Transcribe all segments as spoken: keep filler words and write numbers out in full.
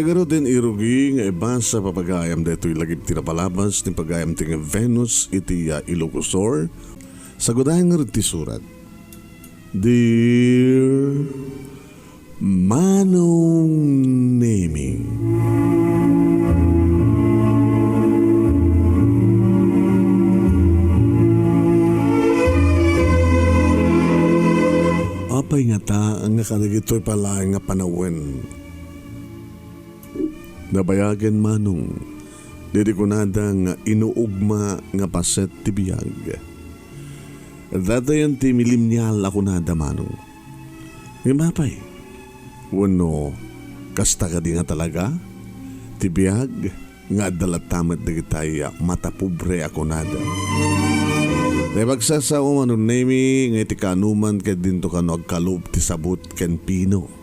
Ngarud, din irugi nga ibasa papagayam daytoy lagip ti napalabas ti pagayam ti Venus iti, ah, Ilocos Sur. Sagudayan ngarud ti surat. Dear Manong Nemi. Apay ngata nga kadagitoy palaeng nga panawen? Nabayagen, Manong, daydi kunada nga inuugma nga paset ti biag. Datayen ti millennial a kunada, Manong. Ngem apay? Wenno, kasta kadi nga talaga ti biag nga adda latta met dagitay matapobre a kunada? Tay magsasao, Manong Nemi, nga iti kaanoman ket dinto kano agkalub ti sabut ken pino.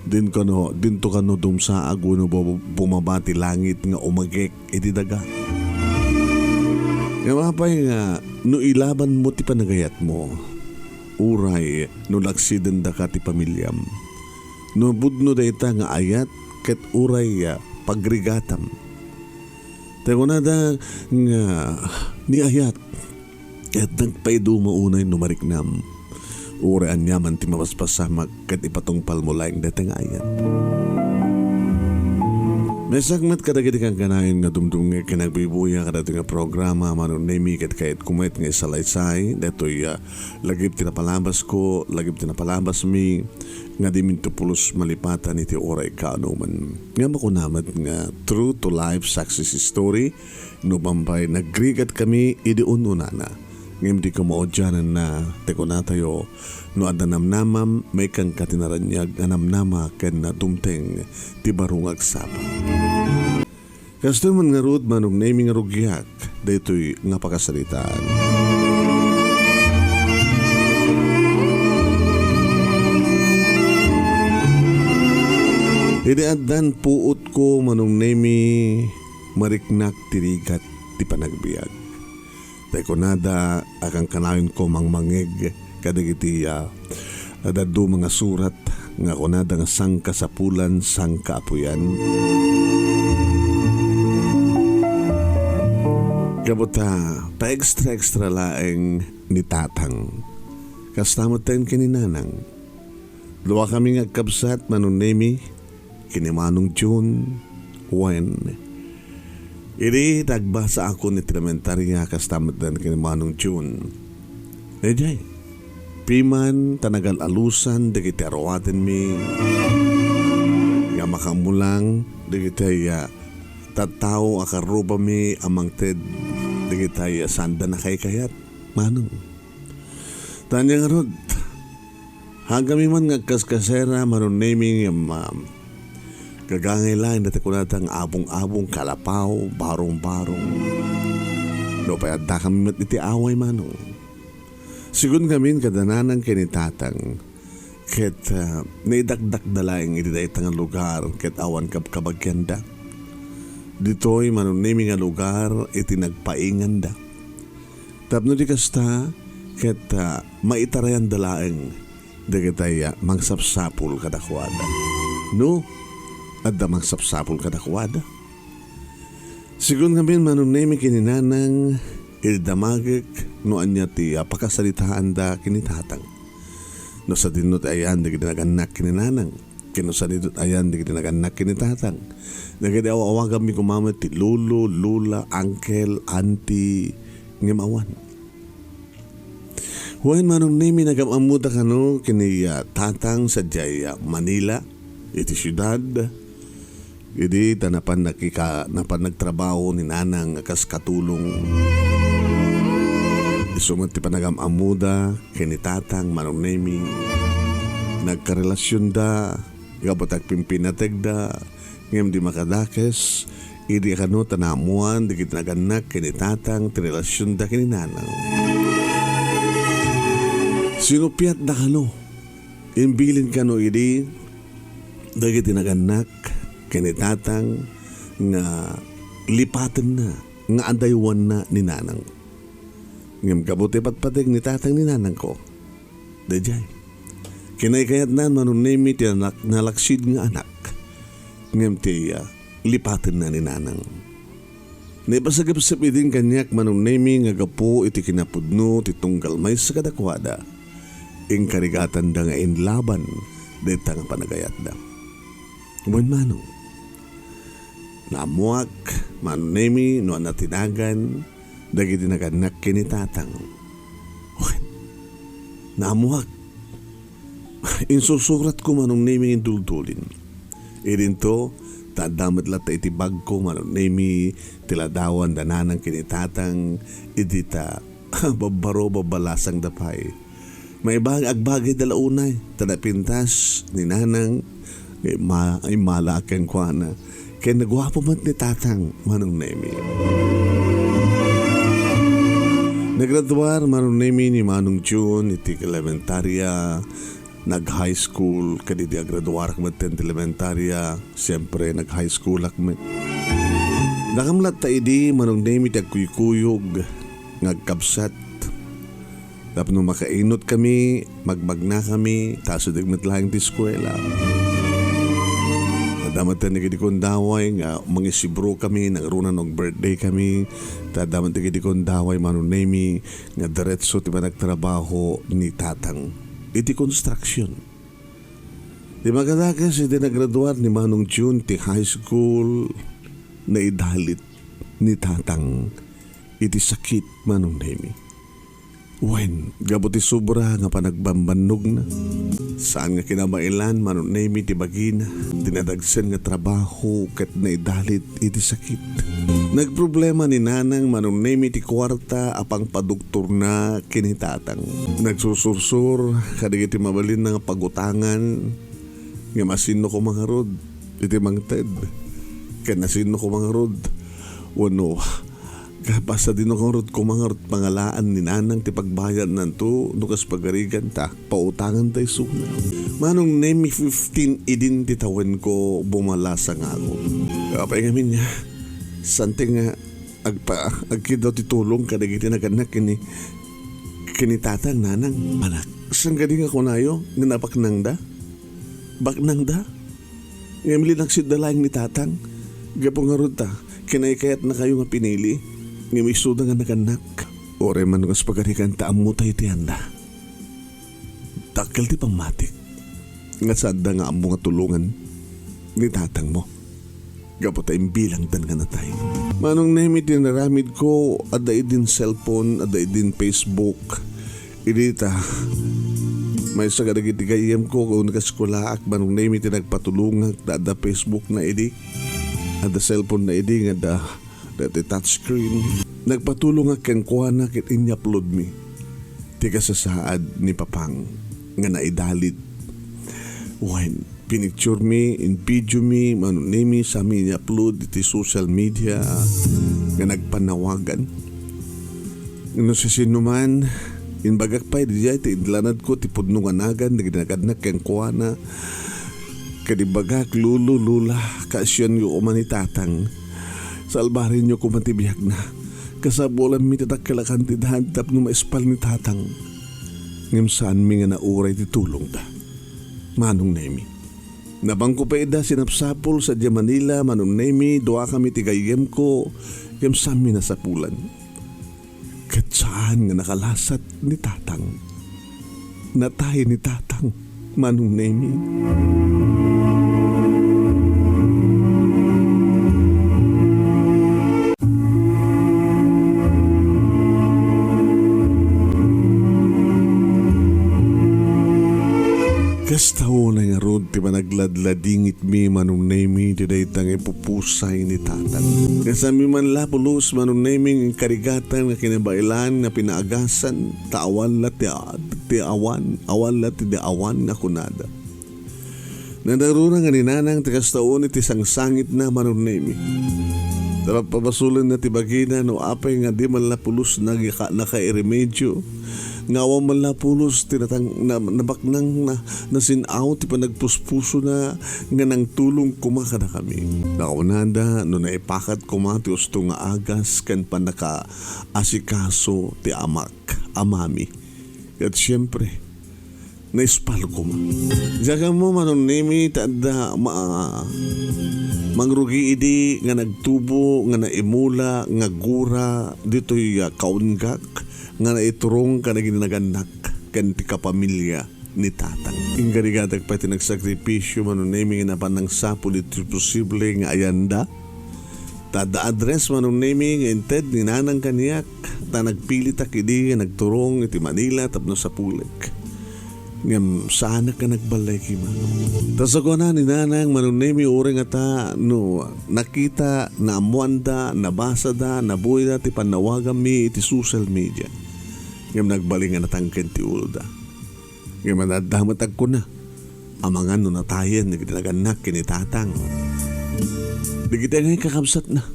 Din kano, dinto kano dumsaag wenno bu-, bumaba ti langit nga umagek iti daga. Ngem apay nga no ilabanmo ti panagayatmo, uray no laksidendaka ti pamiliam? No pudno dayta nga ayat ket uray, ah, pagrigatam. Tay kunada nga ni ayat ket nagpaiduma unay no mariknam. Uray aniaman ti mapaspasamak ket ipatungpalmo laeng dayta nga ayat. Maysak met kadagiti kankanayon nga dumdumngeg ken agbuybuya kadagitoy nga programa, Manong Nemi, ket kayatko met nga isalaysay daytoy, ah, lagip ti napalabasko, lagip ti napalabasmi, nga diminto pulos malipatan iti uray kaanoman. Nga makuna met nga true to life success story, no bambay nagrigat kami idi un-unana. Ngem di kamo audiananna, ti kunatayo, no adda namnamam, maikanka ti naraniag nga namnama ken nadumteng ti baro nga agsapa. Kastoy man ngarud, Manong Nemi, nga rugiak daytoy nga pakasaritaan. Idi addan puotko, Manong Nemi, mariknak ti rigat ti panagbiag. Tay kunada a kankanayonko mangmangngeg kadagiti, ah, dadduma nga surat nga kunada nga sangkasapulan, sangkaapuyan. Kabutta, paextra-extra laeng ni Tatang. Kasta metten ken ni Nanang. Duakami nga agkabsat, Manong Nemi, ken ni Manong Jun, wen. Idi nagbasaakon iti elementarya, kasta metten ken ni Manong Jun. Daydiay, piman ta nagal-alusan dagiti aruatenmi nga makaammo lang dagiti, ah, tattao a karrubami a mangted dagiti, ah, saanda nakaykayat, Manong. Ta ania ngarud, Hagami man nga agkaskasera, Manong Nemi, ngem, ah, gagangay laeng dayta kunada nga abong-abong, kalapaw, barong-barong. Nupay addakami met iti away, Manong. Sigun ngamin kada Nanang ken ni Tatang, ket, ah, naidakdakda laeng iti dayta nga lugar ket awan kabkabagianda. Ditoy, Manong Nemi, nga lugar iti nagpainganda. Tapno di kasta, ket, ah, maitarayanda laeng dagitay, ah, mangsapsapul kadakuada. No, adda mangsapsapul kadakuada. Sigun ngamin, Manong Nemi, ken ni Nanang, idi damagek no ania ti, ah, pakasaritaanda ken ni Tatang. No sadino ti ayan dagiti nagannak ken ni Nanang. Ken no sadino ti ayan dagiti nagannak ken ni Tatang. Dagiti aw-awaganmi koma met ti lolo, lola, uncle, auntie, ngem awan. Wen, Manong Nemi, nagam-ammoda kano ken ni, ah, Tatang sadiay, ah, Manila, iti siudad. Idi ta napan nakika-, napan nagtrabaho ni Nanang a kas katulong. Isu met ti panagam-ammoda ken ni Tatang, Manong Nemi. Nagkarelasionda, gapu ta agpimpinategda, ngem di makadakes, idi kano ta naammoan dagiti nagannak ken ni Tatang ti relasionda ken ni Nanang. Sinupiatda kano, imbilin kano idi dagiti nagannak ken ni Tatang nga lipatenna, nga adaywanna ni Nanang. Ngem gapu ti patpateg ni Tatang ni Nanangko, daydiay. Kinaykayatnan, Manong Nemi, ti anak, nalaksid nga anak. ngem ti, ah, lipatenna ni Nanang. Naipasagepsep idin kaniak, Manong Nemi, nga gapu iti kinapudno ti tunggal maysa kadakuada, inkarigatanda nga inlaban dayta nga panagayatda. Wen, Manong, naammoak, Manong Nemi, no ania ti nagan dagiti nagannak ken ni Tatang. Wen, naammoak. Insursuratko, Manong Nemi, nga induldulin. Idinto, ta adda met latta iti bagko, Manong Nemi, ti ladawan da Nanang ken ni Tatang, idi ta babbaro, babbalasangda pay. Maibag-, agbagayda la unay, ta napintas ni Nanang, nga imma-, immalaak kenkuana. Ken naguapo met ni Tatang, Manong Nemi. Nagraduar, Manong Nemi, ni Manong June iti elementarya, nag-high school, ket idi agraduarak met ti elementarya, siempre, nag-high schoolak met. Dakam latta idi, Manong Nemi, ti agkuykuyog nga agkabsat. Tapno makainut kami, magmagna kami, ta asideg met laeng ti eskuela. Adda met dagiti kundaway nga mangisibro kami, nangruna no birthday kami, ta adda met dagiti kundaway, Manong Nemi, nga diretso ti panagtrabaho ni Tatang iti construction. Ti makadakes, idi nagraduar ni Manong June ti high school, naidalit ni Tatang iti sakit, Manong Nemi. Wen, gapu ti sobra nga panagbambannogna, saan nga kinabaelan, Manong Nemi, ti bagina, ti nadagsen nga trabaho ket naidalit iti sakit. Nagproblema ni Nanang, Manong Nemi, ti kuarta a pangpadoktorna ken ni Tatang. Nagsursursur kadagiti mabalinna nga pagutangan, ngem asino koma ngarud iti mangted? Ken asino koma ngarud wenno Kas adino ngarud koma ngarud pangalaan ni Nanang ti pagbayadnanto no kas pagariganta, pautanganta isuna. Manong Nemi, fifteen idin ti tawenko, bumalasa nga ako. Apay ngamin nga, santi nga agpa-, agkiddaw ti tulong kadagiti nagannak ken ni, ken ni Tatang, Nanang. Anak, saan kadi nga kunayo nga nabaknangda? Baknangda? Ngem linaksitda laeng ni Tatang. Gapu ngarud ta, kinaykayatnakayo nga pinili, ngem isuda nga nagannak. Uray man kas pagariganta, ammota iti anda. Dakkel ti pammatik nga saanda nga ammo nga tulongan ni Tatangmo. Gapu ta imbilangdan nga natay. Manong Nemi, ti inaramidko, adda idin cellphone, adda idin Facebook. Idi ta, maysa kadagiti gayyemko, ken kas kunaak, Manong Nemi, ti nagpatulongak, ta adda Facebook na idi, adda cellphone na idi, nga adda, adda ti touchscreen. Nagpatulongak kenkuana ket inyaploadmi ti kasasaad ni Papang nga naidalit. Wen, pinicturemi, invideomi, Manong Nemi, sami inya-upload iti social media nga nagpanawagan. No sisinoman, imbagak pay idiay ti inlanadko ti pudno nga nagan dagiti nagannak kenkuana. Ket imbagak, "Lolo, Lola, kaasianyo koma ni Tatang. Salbarenyo koma ti biagna. Kasapulanmi ti dakkel a kantidad tapno maispal ni Tatang." Ngem saanmi nga nauray ti tulongda. Manong Nemi. Nabangko pay ida sinapsapul sadiay Manila, Manong Nemi, duakami ti gayyemko, ngem saanmi nasapulan. Ket saan nga nakalasat ni Tatang. Natay ni Tatang, Manong Nemi. Kasta unay ngarud ti panagladladingitmi, Manong Nemi, ti dayta nga ipupusay ni Tatang. Kasanmi man la pulos, Manong Nemi, nga inkarigatan nga kinabaelan nga pinaagasan, ta awan la ti, ti awan, awan la ti di awan nga kunada. Nadaruna nga ni Nanang ti kasta unay ti sangsangitna, Manong Nemi. Ta papabasolenna ti bagina no apay nga di man la pulos nagika-, nakairemedyo. Nga awan man la pulos ti natang-, na-, nabaknang na, nasin-aw ti panagpuspusona nga nangtulong koma kadakami. Nakunada no naipakat koma ti usto nga agas ken pannakaasikaso ti amak, amami. Ket siempre, Naispal koma. Diak ammo, Manong Nemi, ta adda ma-, mangrugi idi nga nagtubo, nga naimula, nga gura, ditoy, ah, kaunggak, nga naiturong kadagiti nagannak ken ti kapamilya ni Tatang. Inggarigatak pay ti nagsakripisio, Manong Nemi, nga napan nangsapul iti posible nga ayanda. Ta adda address, Manong Nemi, nga inted ni Nanang kaniak, ta nagpilitak idi nga nagturong iti Manila tapno sapulek. Ngem saanak nga nagballay koma. Ta sa kuana ni Nanang, Manong Nemi, uray ngata no nakita, naammoanda, nabasada, nabuyda ti pannawaganmi iti social media. Ngem nagbalin nga natangken ti uloda. Ngem adda met agkuna, amangan no natayen dagiti nagannak ken ni Tatang. Dagiti angay kakabsatna,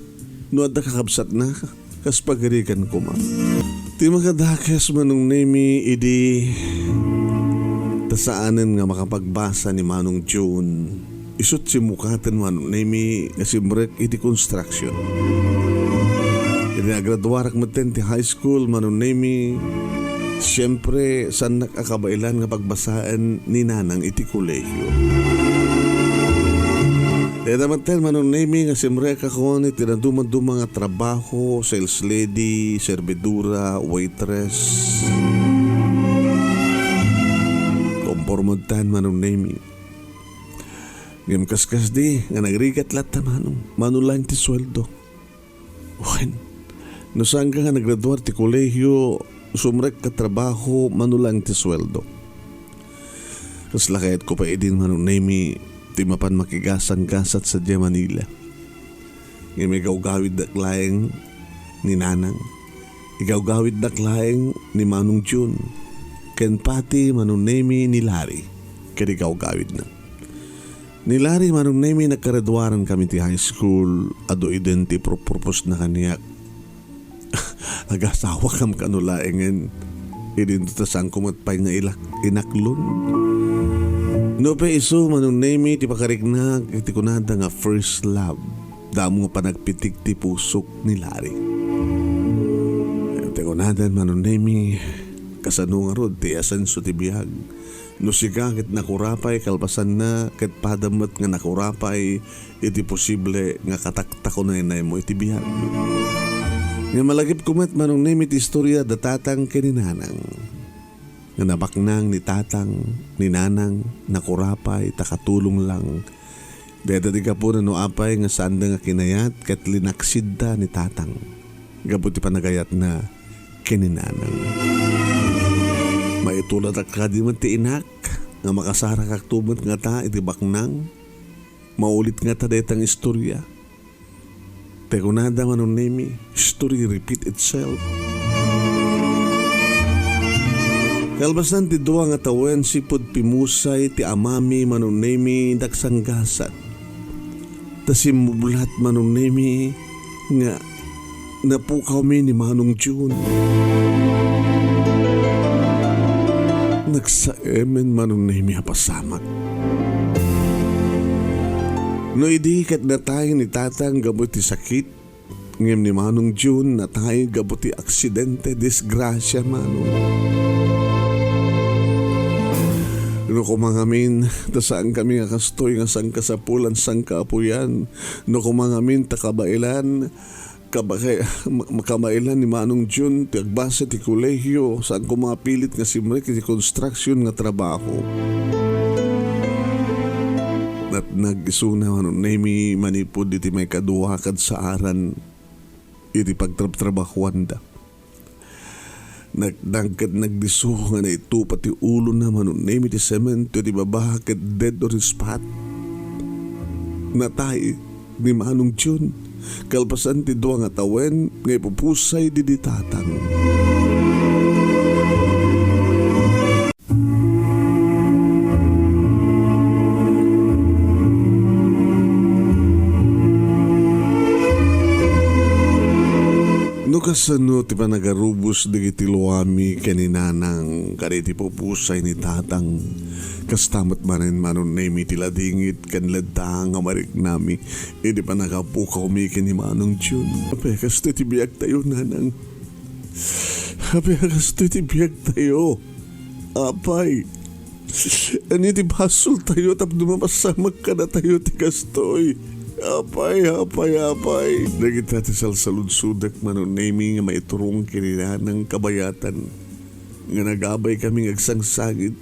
no adda kakabsatna, kas pagarigan koma. Ti makadakes, Manong Nemi, idi ta saanen nga makapagbasa ni Manong June. Isut' simmukaten, Manong Nemi, nga simrek iti construction. Idi nagraduarak metten ti high school, Manong Nemi, siempre, saannak a kabaelan nga pagbasaen ni Nanang iti kolehio. Dayta metten, Manong Nemi, nga simrekakon iti nadumaduma nga trabaho, sales lady, servidora, waitress. Kompormetan, Manong Nemi. Ngem kaskasdi nga nagrigat latta, Manong, mano laeng ti sueldo. Wen, no saanka nga nagraduar ti kolehio, sumrekka trabaho, mano laeng ti sueldo. Kasla kayatko pay idin, Manong Nemi, ti mapan makigasanggasat sadiay Manila. Ngem igawgawiddak laeng ni Nanang. Igawgawiddak laeng ni Manong June. Ken pati, Manong Nemi, ni Larry. Ket igawgawidna. Ni Larry, Manong Nemi, nagkaraduarankami ti high school, adu idin ti ipurpurposna kaniak. Agasawakam kano laengen. Idinto ta saanko met pay nga ilak-, inaklon. Nupay isu, Manong Nemi, ti pakariknak iti kunada nga first love. Damo nga panagpitik ti pusok ni Larry. Ti kunadan, Manong Nemi, kasano ngarud ti asenso ti biag? No sika ket nakurapay, kalpasanna ket padam met nga nakurapay iti posible nga kataktakunaynaymo iti biag. Ngem alagipko met, Manong Nemi, ti istoria da Tatang ken ni Nanang. Nga nabaknang ni Tatang, ni Nanang, nakurapay, ta katulong lang. Dayta ti gapuna no apay nga saanda nga kinayat ket linaksidda ni Tatang gapu ti panagayatna ken ni Nanang. Maituladak kadi met ti inak nga makasarakakto met ngata iti baknang. Maulit ngata dayta nga istoria. Ti kunada, Manong Nemi, history repeat itself. Kalpasan ti dua nga tawen, sipud pimusay ti amami, Manong Nemi, nagsanggasat. Ta simmublat, Manong Nemi, nga napukawmi ni Manong June. Nagsaemen, Manong Nemi, a pasamak. No idi ket natay ni Tatang gapu ti sakit, ngem ni Manong June natay gapu ti aksidente, disgrasia, Manong. No koma ngamin, ta saankami nga kastoy nga sangkasapulan, sangkaapuyan. No koma ngamin, ta kabaelan, Kabakay, ma-, makamaila ni Manong June ti agbasa ti kolehio, saan ko mapilit nga simrek iti construction nga trabaho. Natnag isuna, Manong Nemi, manipud iti maikadua kad saaran iti pagtrabtrabahoanda. Nagdagket nagdisso nga naitupa ti ulona, Manong Nemi, ti semento iti baba ket dead on the spot. Natay ni Manong June kalpasan ti dua nga tawen nga ipupusay didi Tatang. No kasano ti panagarubos dagiti luami ken ni Nanang kadagiti pupusay ni Tatang, kasta met manen, Manong Nemi, ti ladingit ken ladta nga mariknami idi panagapukawmi ken ni Manong June. Apay, kastoy ti biagtayo, Nanang. Apay, kastoy ti biagtayo. Apay. Ania ti basoltayo tapno mapasamak kadatayo ti kastoy? Apay, apay, apay. Dagita ti salsaludsodek, Manong Nemi, nga maiturong ken ni Nanang kabayatan nga nagabaykami nga agsangsangit.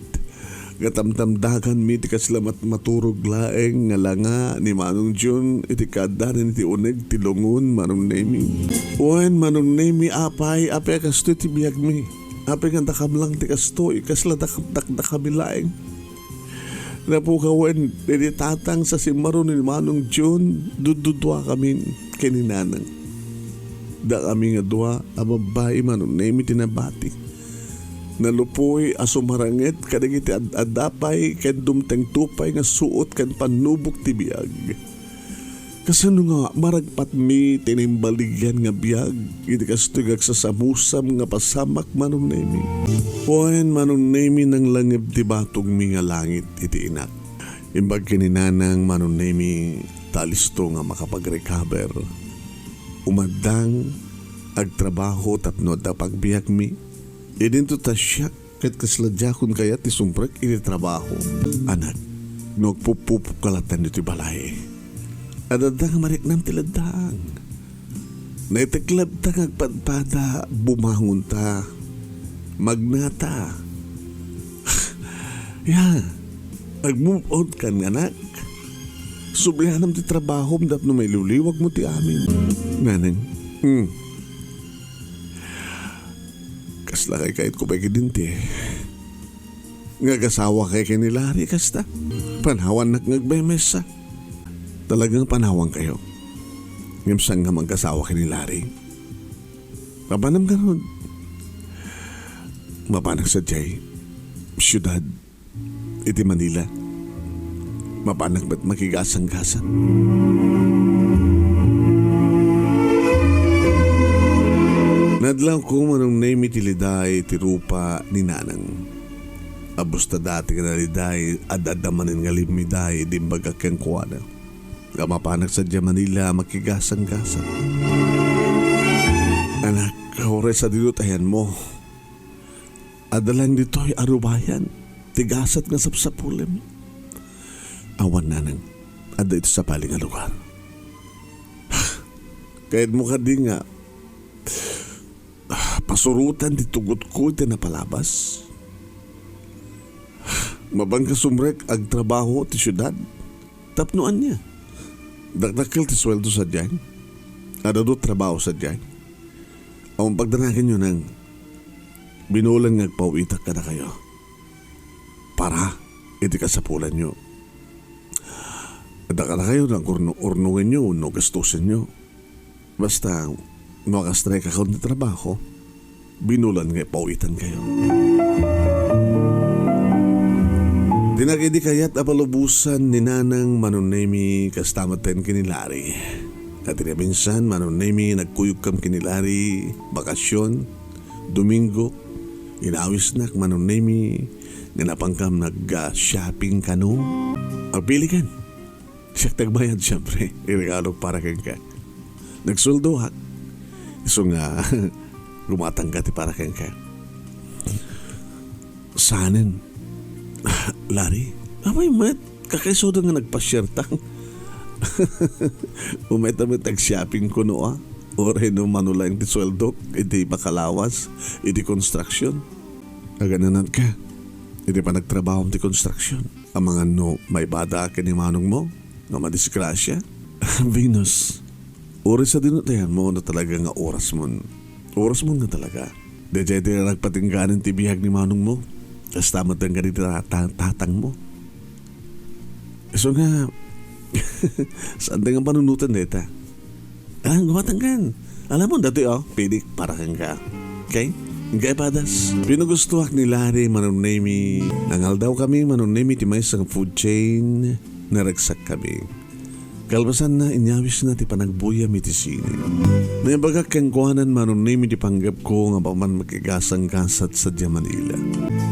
Nga tamtamdakanmi ti kasla mat-, maturog laeng nga langa ni Manong Jun iti kaaddanan iti uneg ti lungon, Manong Nemi. Wen, Manong Nemi, apay, apay a kastoy ti biagmi? Apay nga dakam lang ti kastoy, kasla dak-, dakdakami laeng? Napukawen, iti tatang sa simmaro ni Manong Jun, dudduduakamin ken ni Nanang. Dakami nga dua a babbai, Manong Nemi, ti nabati. Nalupoy a sumaranget kadagiti ad-adda pay ken dumtengto pay nga suot ken pannubok ti biag. Kasano nga maragpatmi ti naimbaligian nga biag iti kastoy nga agsasamusam nga pasamak, Manong Nemi? Wen, Manong Nemi, nanglangeb ti batogmi nga langit iti inak. Imbag ken ni Nanang, Manong Nemi, ta alisto nga makapag-recover. Umaddang agtrabaho tapno adda pagbiagmi. Idinto ta siak ket kasla diakon kayat ti sumrek iti trabaho. Anak, no agpupupok ka latta ditoy balay, adda nga mariknam ti laddang. Naiteklabta nga agpadpada, bumangonta, magnata. Ya, ag-move on kan, anak. Sublianam ti trabahom tapno mailiwliwagmo ti amin. Nanang, hmm. Kasla kaykayatko pay kadin ti nga agasawa kay ken ni Larry kasta. Panawannak nga agmemesa. Talagang panawankayo. Ngem saan nga mangkasawa ken ni Larry? Mapanam garud. Mapanak sadiay siudad iti Manila. Mapanak met makigasanggasat. Nadlawko, Manong Nemi, ti liday ti rupa ni Nanang. Abus ta dati nga naliday, ad-adda manen nga limmiday idi imbagak kenkuana nga mapanak sadiay Manila a makigasanggasat. Anak, uray sadino ti ayanmo, adda laeng ditoy a rubayan ti gasat nga sapsapulem. Awan, Nanang, adda iti sabali nga lugar. Kayatmo kadi nga pasurotan ti tugotko iti napalabas? Mapanka sumrek agtrabaho ti siudad? Tapno ania? Dakdakkel ti sueldo sadiay? Adda dua trabaho sadiay? Awan pagdanaganyo, Nang, binulan nga agpaw-itak kadakayo para iti kasapulanyo. Adda kadakayo nga urno-, urnongenyo wenno gastosenyo. Basta, no ag-strike-akon ti trabaho, binulan nga ipaw-itankayo. Dinak idi kayat a palubosan ni Nanang, Manong Nemi, kasta metten ken ni Larry. Ket idi a minsan, Manong Nemi, nagkuyogkam ken ni Larry, bakasyon, Domingo, inawisnak, Manong Nemi, nga napankam nag, ah, shopping kano. Agpilikan. Siak ti agbayad, siempre. Iregalok para kenka. Nagsueldoak. Isu nga, gumatangka ti para kenka. Saanen, Larry? Apay met, kakaisuden nga nagpasiarta. Umayta met ag-shopping kuno, a? Uray no mano laeng ti sueldok, iti makalawas, iti construction. Agananatka, iti panagtrabahom ti construction. Amangan no maibadaak ken ni manongmo nga madisgrasia? Venus, uray sadino ti ayanmo no talaga nga orasmon. Orasmon nga talaga. Daydiay ti nagpatingganan ti biag ni manongmo. Kasta met kadi ta-, ta-, tatangmo. Isu nga, saan nga panunoten dayta? Ah, gumatangkan. Alam mo, dati, oh, pilik para kenka. Okay? Kaipadas. Pinugustuak ni Larry, Manong Nemi. Nangaldaw kami, Manong Nemi, ti maysa nga food chain. Naragsak kami. Kalpasanna, inyawisna ti panagbuyam iti sine. Naimbagak kenkuanan, Manong Nemi, ti panggepko nga apaman makigasanggasat sadiay Manila.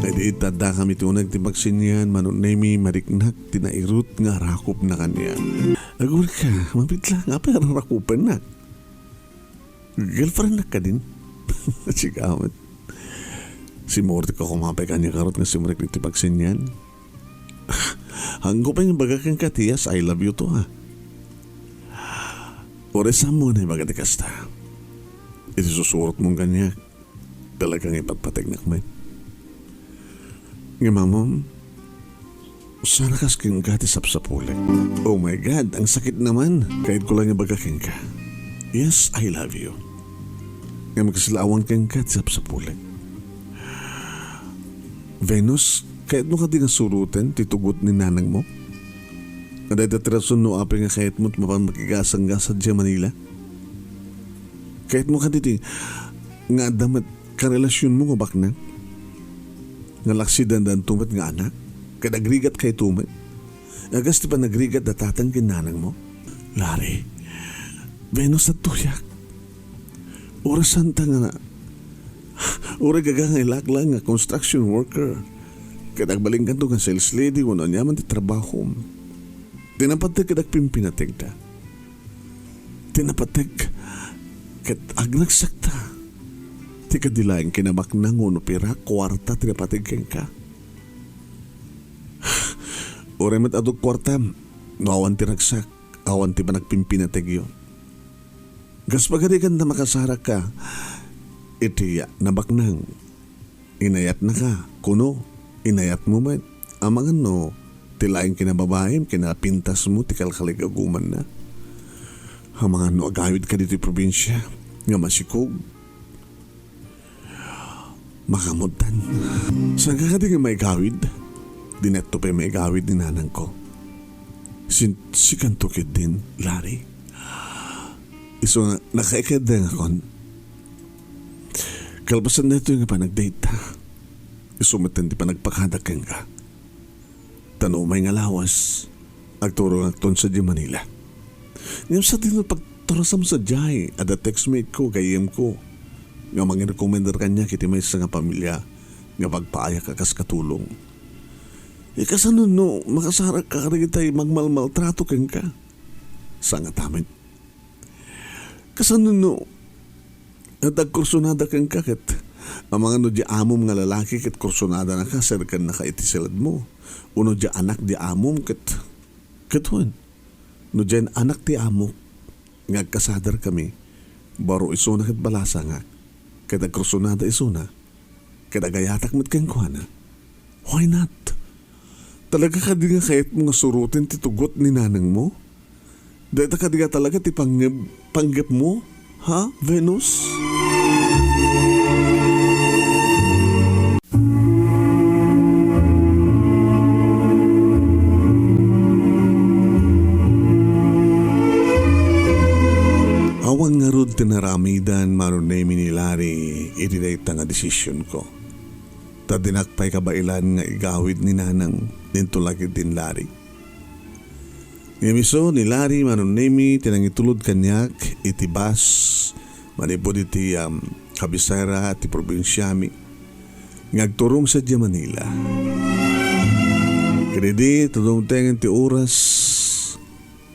Idi adda kami ti uneg ti pagsenian, Manong Nemi, mariknak ti nairut nga arakupna kaniak. Aguray ka, mabitla nga apay a rarakupennak. Girlfriendnak kadin? Sika met. Simurtek a kumapay kaniak ngarud nga simrek iti pagsenian. Haanko pay nga ibaga kenka ti "Yes, I love you" to, ha? Uray saanmo nga naibaga ti kasta. Iti susurotmo kaniak, talaga nga ipatpategnak met. Ngem, Amom, saan a kas kenka ti sapsapulek. Oh my God, ang sakit naman. Kayatko lang ibaga kenka, "Yes, I love you." Ngem kasla awan kenka ti sapsapulek. Venus, kayatmo kadi nga suroten ti tugot ni nanangmo? Nga dayta ti rason no apay nga kayatmo ti mapan makigasanggasat idiay Manila? Kayatmo kadi ti nga adda met karelasionmo nga baknang? Nga laksidandanto met nga anak? Ket agrigatkayto met? Agas ti panagrigat da tatang ken nanangmo? Larry, Venus, adtoyak. Uray saanta nga, uray gaga nga ilaklang nga construction worker, ket agbalinkanto nga sales lady wenno aniaman ti trabahom. Ti napateg ket agpimpinategda. Ti napateg ket agnagsakta. Ti kadi laeng kinabaknang wenno pira, kuarta ti napateg kenka. Uray met adu kuartam, no awan ti ragsak, awan ti panagpimpinategyo. Kas pagarigan ta makasarakka iti nabaknang, inayatnaka, kuno, inayatmo met. Amangan no ti laeng kinababaim, kinapintasmo ti kalkaligagumanna. Amangan no agawidka ditoy probinsia nga masikog, makamuttan. Saanka kadi nga maigawid? Dinatto pay maigawid ni nanangko. Sin-, sikanto ketdin, Larry. Isu nga nakaikadda nga kon. Kalpasan daytoy nga panagdate ta, isu metten ti panagpakada kenka. Ta no umay nga lawas, agturongakton sadiay Manila. Ngem sadino pagturasam sadiay, adda textmate ko, gayyemko, nga mangirekomendar kaniak iti maysa nga pamilia nga pagpaayak a kas katulong. Ikasano no makasarakka kadagitay mangmalmaltrato kenka? Saan nga tamen. Kasano no, et agkursunada kenka ket amangan no diay amom nga lalaki ket kursunadanaka, serkannaka iti siladmo, wenno diay anak diay amom ket, ket wen, no diay anak ti amok nga agkasadarkami, baro isuna ket balasangak, ket agkursunada isuna, ket agayatak met kenkuana. Why not? Talaga kadi nga kayatmo nga suroten ti tugot ni nanangmo? Dayta kadi nga talaga ti pangngeb-, panggepmo? Ha, Venus? Awan ngarud ti naramidan, Mano Nemi, ni Larry iti dayta nga desisionko. Ta dinak pay kabaelan nga igawid ni nanang, inton la ketdin Larry. Ngem isu ni Larry, Mano Nemi, ti nangitulod kaniak iti bus manipud iti, um, kabisera ti probinsiami nga agturong sadiay Manila. Ket idi tumteng ti oras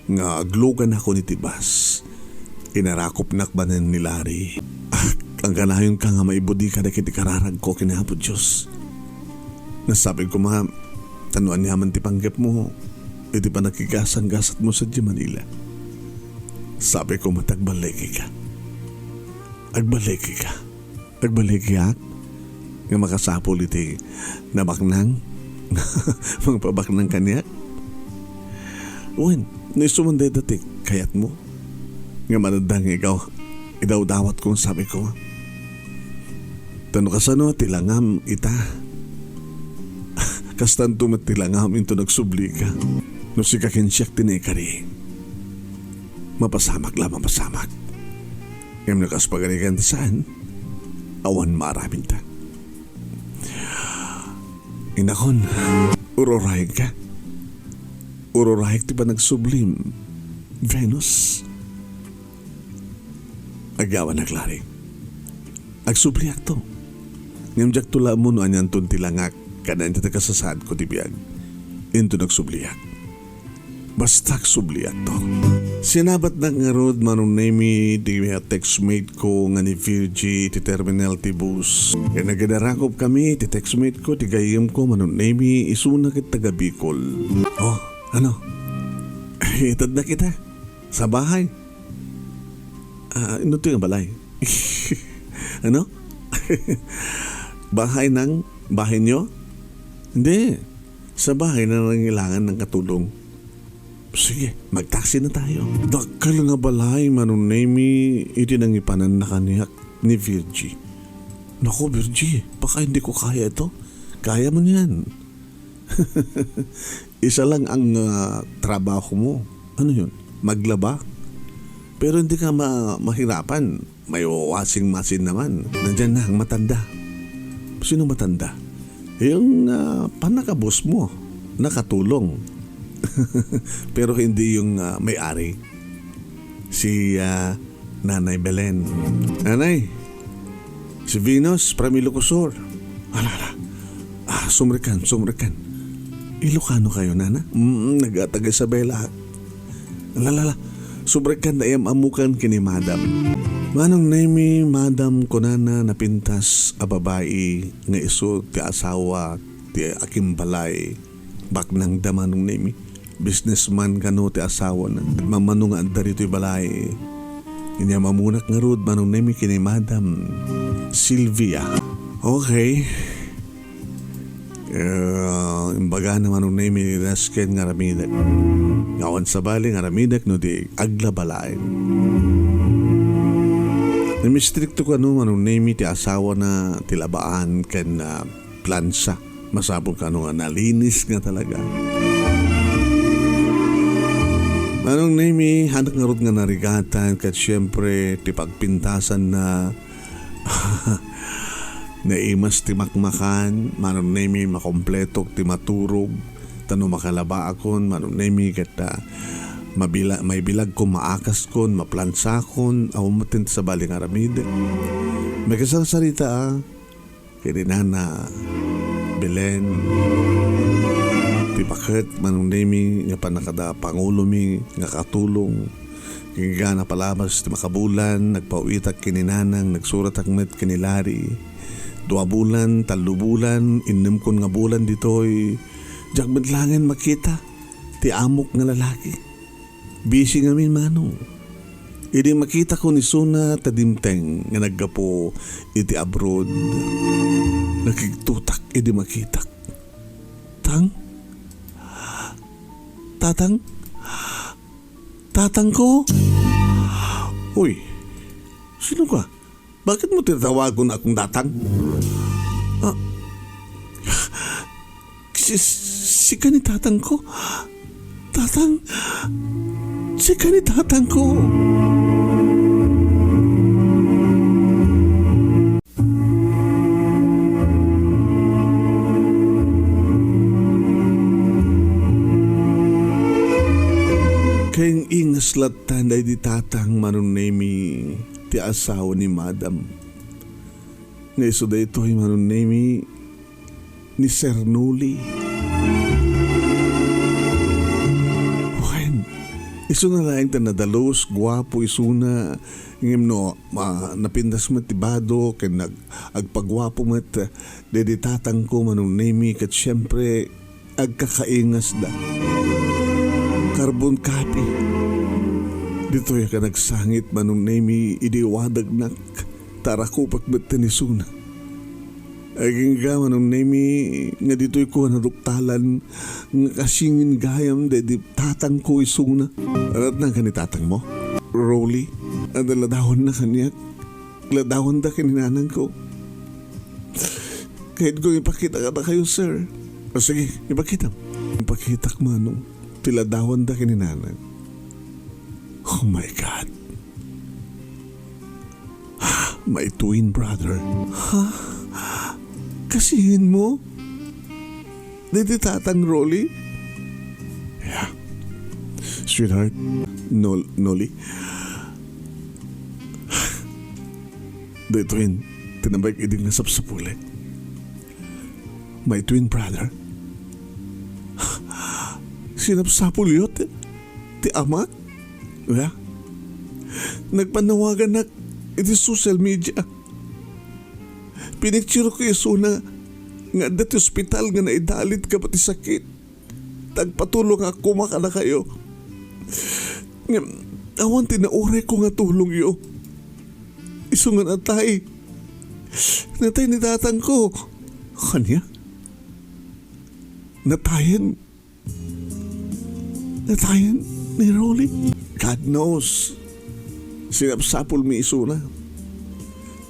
nga agluganakon iti bus, inarakopnak manen ni Larry. Ah, agkanayonka nga maibudi kadagiti kararagko ken Apo Dios. Nasabi koma, ta no aniaman ti panggepmo iti panakigasanggasatmo sadiay Manila. Sabi koma, ta agballikika. Agballikika. Agballikiak nga makasapul iti nabaknang? Mangpabaknang kaniak? Wen, no isu man dayta ti kayatmo, nga manadda nga ikaw, idawdawatko, sabi ko. Ta no kasano ti langam ita, kastanto met ti langam inton agsublika. No sika ken siak ti naikari, mapasamak la, mapasamak. Ngem no kas pagarigan ti saan, awan maaramidta. Inakon, ururayegka. Ururayeg ti panagsublim, Venus. Agyawanak, Larry. Agsubliakto. Ngem diakto la ammo no anianton ti langak, kada inton ti kasasaadko ti biag. Inton agsubliak. Basta agsubliakto. Sinabatnak ngarud, Manong Nemy, ti textmate ko nga ni Virgie ti terminal ti bus. Ket nagidarakup kami ti textmate ko, ti gayyem ko, Manong Nemy, isuna ket taga Bicol. Oh, ano? Itedna kita sa bahay. Ah, ino ti nga balay? Ano? Bahay ng, bahay niyo? Hindi. Sa bahay na nangilangan ng katulong. Sige, magtaksi na tayo. Dakkel nga balay, Manong Nemy, iti nangipananna kaniak ni Virgie. Naku, Virgie, baka hindi ko kaya ito. Kaya mo niyan. Isa lang ang, ah, trabaho mo. Ano yun? Maglaba? Pero hindi ka ma-, mahirapan. May washing machine naman. Nandyan na ang matanda. Sino matanda? Yung, ah, panakabos mo. Nakatulong. Pero hindi yung, ah, may-ari. Si, ah, Nanay Belen. Nanay, si Venus from Ilocos Sur. Ala, ala. Ah, sumrekan, sumrekan. Ilocano kayo, Nana? Mm, nagataga Isabela. Ala, ala, ala. Sumrekan, naim-ammokan ken ni Madam. Manong Nemy, Madam, kunana, napintas a babai nga isu ti asawa ti akimbalay. Baknangda, Manong Nemy. Businessman kano ti asawana. Mamano nga adda ditoy balay. Inyam-ammonak ngarud, Manong Nemy, ken ni Madam Sylvia. Okay. Eh, imbagana, Manong Nemy, nasken nga aramidek. Awan sabali nga aramidek no di aglaba laeng. Namistrikto kano, Manong Nemy, ti asawana ti labaan ken, ah, plansa. Masapul kano nga nalinis nga talaga. Manong Nemy, hanak ngarud nga narigatan ket siempre ti pagpintasanna, naimas ti makmakan, Manong Nemy, makompletok ti maturog, ta no makalabaakon, Manong Nemy, ket, ah, mabila-, maibilagkon, maakaskon, maplansakon, awan met ti sabali nga aramidek. Makisarsarita, ah, ken ni Nana Belen. Ti baket, Manong Nemy, nga panakada pangulomi nga katulong. Ken gana palabas ti makabulan, nagpawitak ken ni Nanang, nagsuratak met ken ni Larry. Dua bulan, tallo bulan, innemkon nga bulan ditoy. Diak met laengen makita ti amok nga lalaki. Busy ngamin, Manong. Idi makitakon isuna ta dimteng nga naggapu iti abroad, nakigtotak idi makitak. "Tang? Tatang? Tatangko? Uy, sino ka?" "Bakit mo tinatawagan akong tatang?" "Ah, si, sika ni tatang ko? Tatang, sika ni tatang ko?" Ken ingas latta daydi tatang, Manong Nemy, ti asawa ni Madam. Nga isu daytoy, Manong Nemy, ni Sir Noli. Wen, isuna laeng ti nadalus, guapo isuna, ngem no, ma-, napintas met ti bado, ken nag-, agpaguapo met, daydi tatangko, Manong Nemy, ket siempre, agkakaingasda. Carbon copy. Ditoy a nagsangit, Manong Nemy, idi iwadagnak, ta arakupek met ti isuna. Agingga, Manong Nemy, nga ditoyko a naduktalan, nga kasingin gayam daydi tatangko isuna. Aratnangka ni tatangmo, Rolly, adda ladawanna kaniak. Ladawanda ken ni nanangko. Kayatko nga ipakita kadakayo, sir. O sige, ipakitam. Ipakitak, Manong, ti ladawanda ken ni nanang. Oh my God. My twin brother. Ha? Kasingin mo? Daydi tatang, Rolly? Yeah. Sweetheart, Nol-, Noli. Daytoyen ti nabain idi nga sapsapulek. My twin brother. Sinapsapulyo ti, ti amak? Aya? Nagpannawaganak iti social media. Pinictureko isuna nga adda ti ospital nga naidalit gapu ti sakit. Tagpatulong a koma kadakayo. Ngem, awan ti naurayko nga tulongyo. Isu nga natay. Natay ni tatangko. Ania? Natayen? Natayen ni Rolly? God knows. Sinapsapulmi isuna.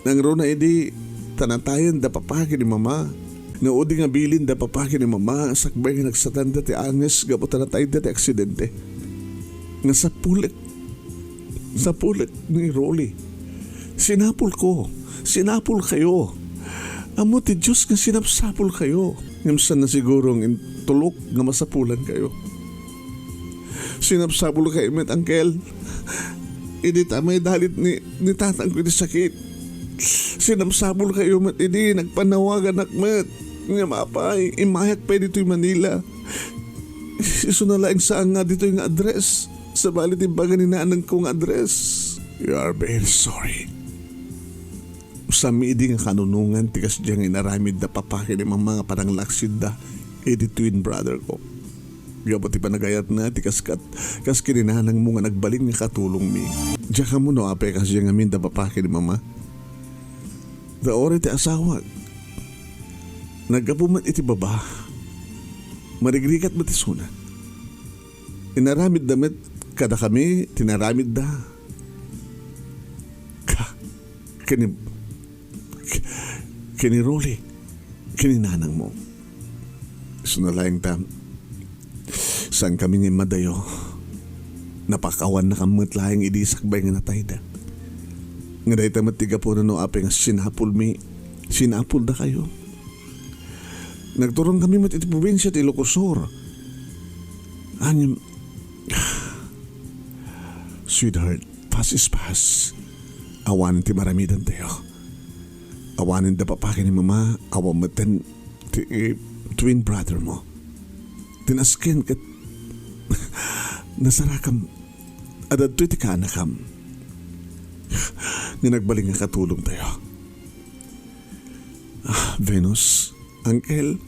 Nangruna idi, ta natayen da papa ken ni mama. No adi nga bilin da papa ken ni mama, sakbay nga nagsatanda ti anges gapu ta natayda ti aksidente. Nga sapulek. Sapulek ni Rolly. Sinapulko. Sinapulkayo. Ammo ti Dios nga sinapsapulkayo. Ngem saan a siguro nga intulok nga masapulankayo. Sinapsapulkayo met, Uncle. Idi ta maidalit ni, ni tatangko iti sakit. Sinapsapulkayo met idi nagpannawaganak met. Ngem apay, immayak pay ditoy Manila. Isuna laeng saan nga ditoy nga address. Sabali ti imbaga ni nanangko nga address. We are very sorry. Saan mi idi nga kanunongan ti kasdiay nga inaramid da papa ken ni mama nga pananglaksidda iti twin brother ko. Gapu ti panagayatna ti kas kat-, kas ken ni nanangmo nga nagbalin nga katulongmi. Diak ammo no apay kasdiay ngamin da papa ken ni mama. Ta uray ti asawak. Naggapu met iti baba. Marigrigat met isuna. Inaramidda met kadakami ti naramidda. Ka, ken ni, ken ni Rolly, ken ni nanangmo. Isuna laeng ta, saankami nga immadayo. Napakawannakami met laeng idi sakbay nga natayda. Nga dayta met ti gapuna no apay nga sinapulmi, sinapuldakayo. Nagturonkami met iti probinsia ti Ilocos Sur. Ngem, sweetheart, past is past. Awan ti maramidantayo. Awanen da papa ken ni mama, awan metten ti, eh, twin brother mo. Ti nasken ket nasarakam, adda ditoy ti kaanakam. Nga nagbalin nga katulongtayo. Ah, Venus, Uncle,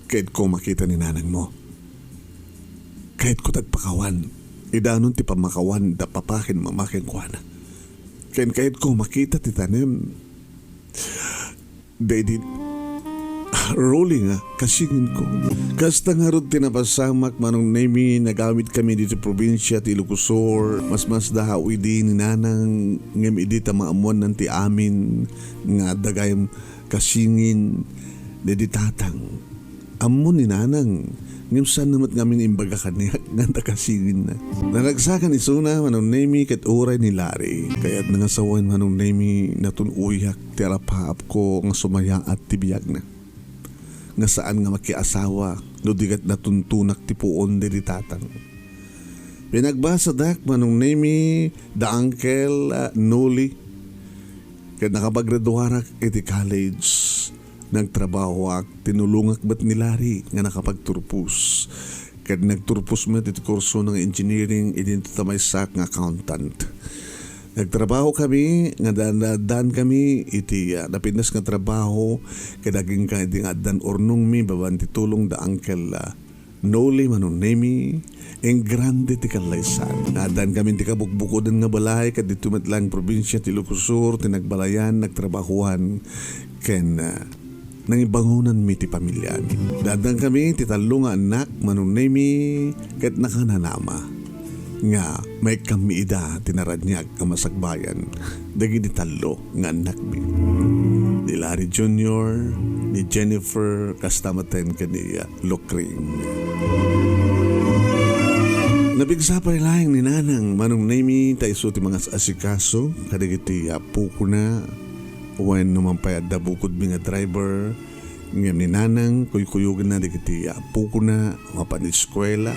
kayatko makita ni nanangmo. Kayatko tagpakawan. Idanon ti pammakawan da papa ken mama kenkuana. Ken kayatko makita ti tanem. Daydi, ah, Rolly nga kasinginko. Kasta ngarud ti napasamak, Manong Nemy, nagawidkami ditoy probinsia ti Ilocos Sur. Masmasdaaw idi ni nanang, ngem idi ta maammoannan ti amin nga adda gayam kasingin daydi tatang. Ammo ni nanang, ngem saanna met ngamin imbaga kaniak nga adda kasinginna. Naragsakan isuna, Manong Nemy, ket uray ni Larry. Kayatna nga sawen, Manong Nemy, natun-oyak ti alapaapko nga sumayaat ti biagna. Nga saan nga makiasawa no di ket natuntonak ti puon daydi tatang. Pinagbasadak, Manong Nemy, da Uncle, ah, Noli. Ket nakapagraduarak iti college. Nagtrabahoak, tinulongak met ni Larry nga nakapagturpos. Ket nagturpos met iti kurso nga engineering idinto ta maysak nga accountant. Nagtrabahokami nga da-, da-, daankami iti, ah, napintas nga trabaho ket agingga idi nga addan urnongmi babaen ti tulong da Uncle, ah, Noli, Manong Nemy, engrande ti kallaysan. Naaddankami ti kabukbukoden nga balay, kadito met laeng probinsia ti Ilocos Sur, ti nagbalayan, nagtrabahoan, ken, ah, nangibangonanmi ti pamiliami. Naaddankami ti tallo nga annak, Manong Nemy, ket nakananama nga maikkammi ida ti naraniag nga masakbayan dagiti tallo nga annakmi. Ni Larry Junior, ni Jennifer, kasta met ken ni, ah, Lukring. Napigsa pay laeng ni Nanang Manong Nemy ta isu ti mangas-asikaso kadagiti apokona, wen no man pay adda bukodmi nga driver, ngem ni Nanang kuykuyogenna dagiti apokona mapan eskuela.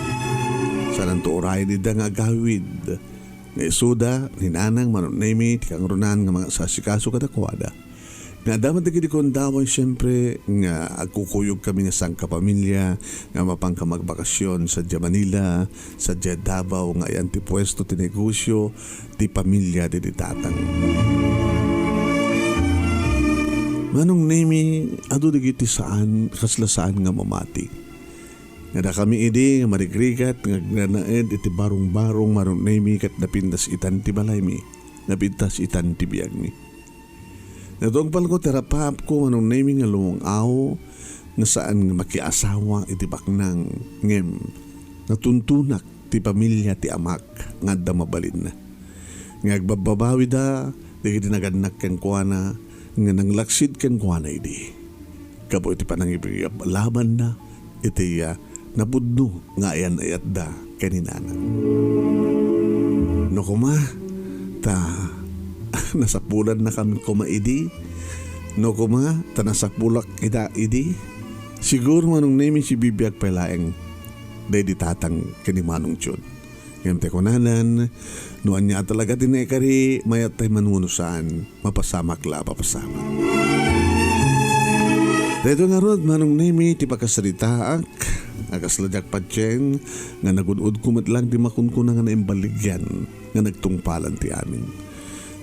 Saananto urayen ida nga agawid. Nga isuda, ni Nanang Manong Nemy ti kangrunaan nga mangasasikaso kadakuada. Nga adda met dagiti kuandaway, siempre, nga agkukuyogkami nga sangkapamilya, nga mapanka magbakasyon sadiay Manila, sadiay Davao, nga ayan ti puesto ti negosyo ti pamilya diti tatang. Manong Nemi, adu dagiti saan, kasla saan nga mamati. Nga dakami idi nga marigrigat nga agnanaed iti barong-barong, Manong Nemi, ket napintas itan ti balaymi, napintas itan ti biagmi. Natungpalko ti rapaapko, Manong Nemi, nga lumung-aw nga saan nga makiasawa iti baknang, ngem natuntunak ti pamilya ti amak nga adda mabalinna. Nga agbabbabawida dagiti nagannak kenkuana nga nanglaksid kenkuana idi. Gapu iti panangipiglabanna iti, ah, napudno nga ayan-ayatda ken ni nana. No koma, ta nasapulannakami koma idi, no koma, ta nasapulak ida idi, siguro, Manong Nemi, sibibiag pay laeng daydi tatang ken ni Manong Jun. Ngem ti kunanan, no ania talaga ti naikari, mayat tay manunusan, mapasamak la a mapasamak. Daytoy ngarud, Manong Nemi, ti pakasaritaak a kasla diak patien nga nagud-udko met lang ti makunkuna nga naimbaligyan nga nagtungpalan ti amin.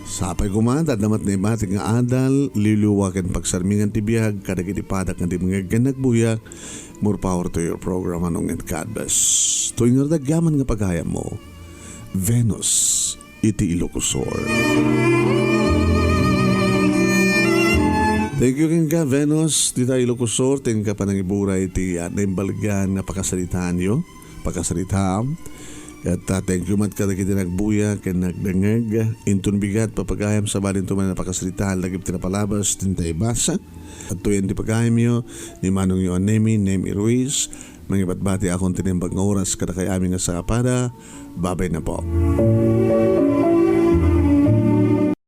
Sapay koma, adda met naibatik nga adal, liwliwa ken pagsarmingan ti biag kadagiti padak nga dimngeg ken nagbuyak. More power to your program, Manong, and God bless. Toy ngarud, agyaman nga pagayammo, Venus iti Ilocosur. Thank you kenka, Venus, dita Ilocosur, ti inka panangiburay iti, ah, naimbaligyan nga pakasaritaanyo, pakasaritaam. Ket, ah, thank you met kadagiti nagbuya ken nagdengngeg. Inton bigat, papagayam, sabalin to man a pakasaritaan, lagip ti napalabas, ti inta ibasa. Adtoyen ti pagayamyo ni Manongyo a Nemi, Nemi Ruiz. Mangibatbati akon ti naimbag nga oras kadakay amin nga sakapada. Babay na po.